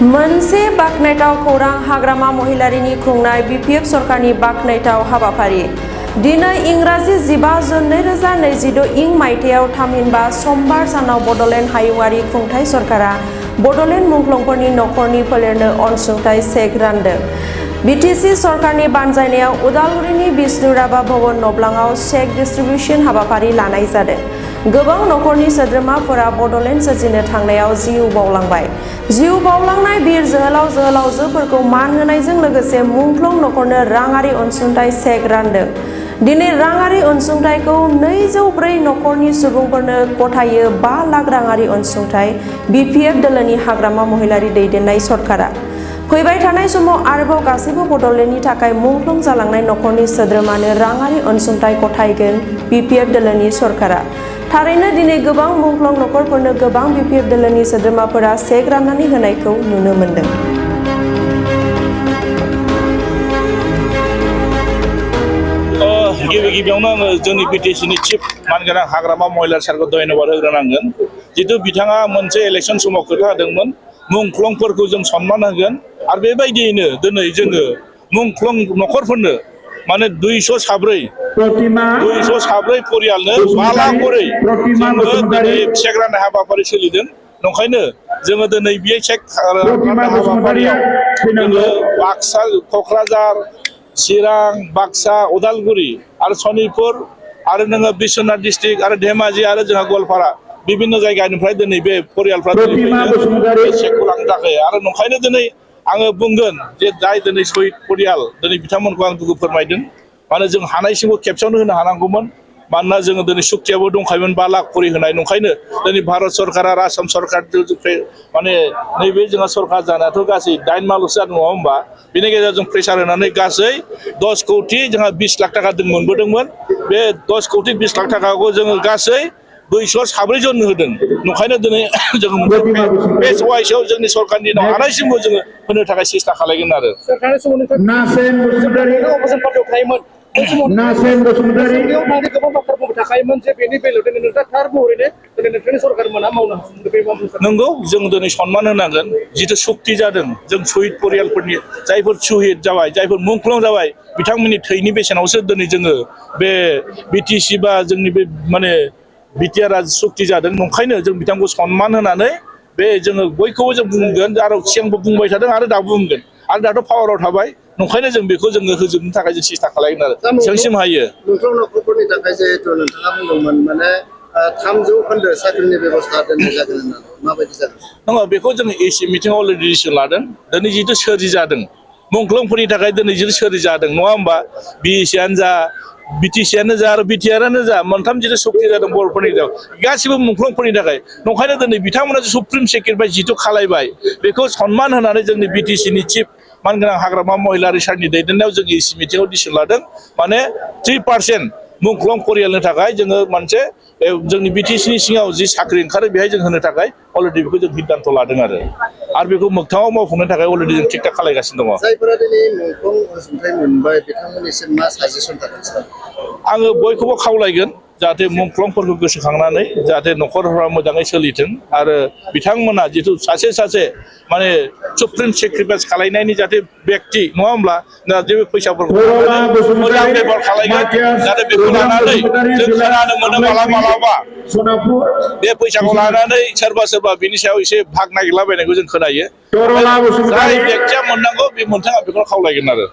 मोनसे बाखनायथाव खौरां हाग्रामा महिलारिनि खुंनाय बिपिएफ सरकारनि बाखनायथाव हाबाफारि दिनै इंराजि 15 जुन 2026 इं मायथाइयाव थामहिनबा समबार सानाव बडलेण्ड हायुंआरि खुंथाय सरकारा बडलेण्ड मुंख्लंफोरनि नखरनि फोलेरनो अनसुंथाइ चेक रानदों। बिटिसि सरकारनि बानजायनायाव उदालगुरिनि विष्णु राभा भवन नब्लाङाव चेक डिस्ट्रिबिउशन हाबाफारि लानाय जादों। गोबां नखरनि सोद्रोमाफोरा बडलेण्ड सोरजिनो थांनायाव जिउ बावलांबाय। जिउ बावलांनाय बीर जोहोलाव जोहोलावजोफोरखौ मान होनायजों लोगोसे मुंख्लं नखरनो राङारि अनसुंथाइ चेक रानदों। दिनै राङारि अनसुंथाइखौ 204 नखरनि सुबुंफोरनो गथायै 5 लाख राङारि अनसुंथाइ बिपिएफ दोलोनि हाग्रामा महिलारि दैदेननाय सरकारा फैबाय थानाय समाव आरोबाव गासैबो बडलेण्डनि थाखाय मुंख्लं जालांनाय नखरनि सोद्रोमानो राङारि अनसुंथाइ गथायगोन बिपिएफ दोलोनि सरकारा। थारैनो दिनै गोबां मुंख्लं नखरफोरनो गोबां बिपिएफ दोलोनि सोद्रोमाफोरा चेक राननानै होनायखौ नुनो मोन्दों। गिबियावनो आङो जोंनि बिटिसिनि चिफ मानगोनां हाग्रामा महिला सारखौ धन्यबाद होग्रोनांगोन। जितु बिथाङा मोनसे इलेक्शन समाव खोथा होदोंमोन मुंख्लंफोरखौ जों सन्मान होगोन आरो बेबायदियैनो दिनै जोङो मुंख्लं नखरफोरनो माने 204 परियालनो 5 लाख करै जोङो दिनै चेक राननाय हाबाफारि सोलिदों। नंखायनो जोङो दिनै बे चेक राननाय हाबाफारियाव जोङो बाक्सा, क'क्राझार, चिरां, बाक्सा, उदालगुरि आरो सनितपुर आरो नोङो बिश्वनाथ डिस्ट्रिक्ट आरो धेमाजि आरो जोंहा गवालपारा विभिन्न जायगानिफ्राय दिनै बे परियालफ्रा चेकखौ लांनो थाखाय आरो नंखायनो दिनै आङो बुंगोन जे जाय दिनै शहीद परियाल दिनै बिथांमोनखौ आं दुखु फोरमायदों। माने जों हानायसिमबो खेबसेयावनो होनो हानांगौमोन। मानोना जोङो दिनै सुक्तियाबो दंखायोमोन 5 लाख करि होनाय। नंखायनो दिनै भारत सरकार आरो आसाम सरकार माने नैबे जोंहा सरकार जानायाथ' गासै 8 माल'सो जादों नङा होमबा? बेनि गेजेरजों प्रेसार होनानै गासै 10 कौटि जोंहा 20 लाख थाखा जों मोनबोदोंमोन। बे 10 कौटि 20 लाख थाखाखौ जोङो गासै 204 जननो होदों। नंखायनो दिनै जोङो बेस वाइसआव जोंनि सरकारनि दिनाव हानायसिमबो जोङो होनो थाखाय सेस्था खालामगोन आरो। नंगौ जों दिनै सन्मान होनांगोन। जितु सुक्ति जादों जों शहीद परियालफोरनि जायफोर शहीद जाबाय जायफोर मुंख्लं जाबाय बिथांमोननि थैनि बेसेनावसो दिनै जोङो बे बिटिसि बा जोंनि बे माने बिटिआरआ सुक्ति जादों। नंखायनो जों बिथांखौ सन्मान होनानै बे जोङो बयखौबो जों बुंगोन आरो सिगांबो बुंबाय थादों आरो दाबो बुंगोन आरो दाथ' पावाराव थाबाय। नंखायनो जों बेखौ जोङो होजोबनो थाखाय जों सेस्था खालामगोन आरो जोंसिम हायो। मुंख्लं नखरफोरनि थाखाय जिहेतु नोंथाङा बुंदोंमोन माने 3% साख्रिनि बेबस्था दोननाय जागोन होननानै माबायदि जागोन? नङा बेखौ जोङो एसि मिटिंआव अलरेडि डिसिसन लादों। दिनै जितु सोरजि जादों मुंख्लंफोरनि थाखाय दिनै जितु सोरजि जादों नङा होमबा? बिएसिआनो जा बिटिसिआनो जा आरो बिटिआरआनो जा मोनथाम जितु सुक्ति जादों बर'फोरनि गेजेराव गासिबो मुंख्लंफोरनि थाखाय। नंखायनो दिनै बिथांमोना सुप्रिम सेक्रेटारि जितु खालायबाय बेखौ सन्मान होनानै जोंनि बिटिसिनि चिफ मानगोनां हाग्रामा महिलारि सारनि दैदेननायाव जों एसि मिटिंआव डिसिसन लादों। माने 3% मुंख्लं परियालनि थाखाय जोङो मोनसे जोंनि बिटिसिनि सिङाव जि साख्रि ओंखारो बेहाय जों होनो थाखाय अलरेडि बेखौ जों सिद्धान्त लादों आरो बेखौ मोगथाङाव मावफुंनो थाखाय अलरेडि जों थिग थाक खालामगासिनो दङ। जायफोरा दिनै मुंख्लं अनसुंथाइ मोनबाय बिथांमोननिसिम मा साजेसन थागोन सार? आङो बयखौबो खावलायगोन जाहाथे मुंख्लंफोरखौ गोसोखांनानै जाहाथे नखरफोरा मोजाङै सोलिथों आरो बिथांमोना जितु सासे माने सुप्रिम सेक्रिफाइस खालायनायनि जाहाथे व्यक्ति नङा होमब्ला जाहाथे बे फैसाफोरखौ मोजां बेबहार खालामगोन जाहाथे बेखौ लानानै जों खोनानो मोनो मालाबा बे फैसाखौ लानानै सोरबा बिनि सायाव एसे भाग नागिरलाबायनायखौ जों खोनायो। जाय व्यक्तिया मोननांगौ बे मोनथों आं बेखौ खावलायगोन आरो।